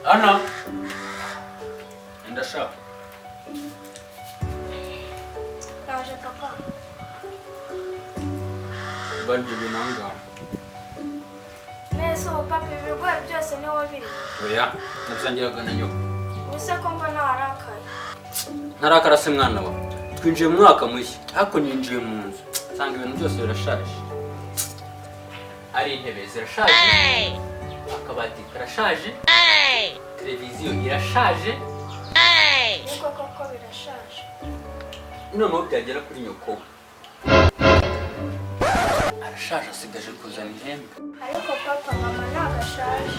Ana, ndashaka. Ndaje, papa. Bari ibyo bintu aho ngaho. Nese ubu, papa, ibi bigori byose ni wowe biri? Oya, nabisangiraga na nyoko. Ubuse ko mbona warakaye? Ntarakara se, mwana wa? Twinjiye mu mwaka mushya, ariko ninjiye mu nzu nsanga ibintu byose birashaje. Ari intebe zirashaje, akabati karashaje, televiziyo irashaje. Niko koko, birashaje. Noneho byagera kuri nyoko, arashaje, asigaje kuzana ihembe. Ariko papa, mama ntabwo ashaje.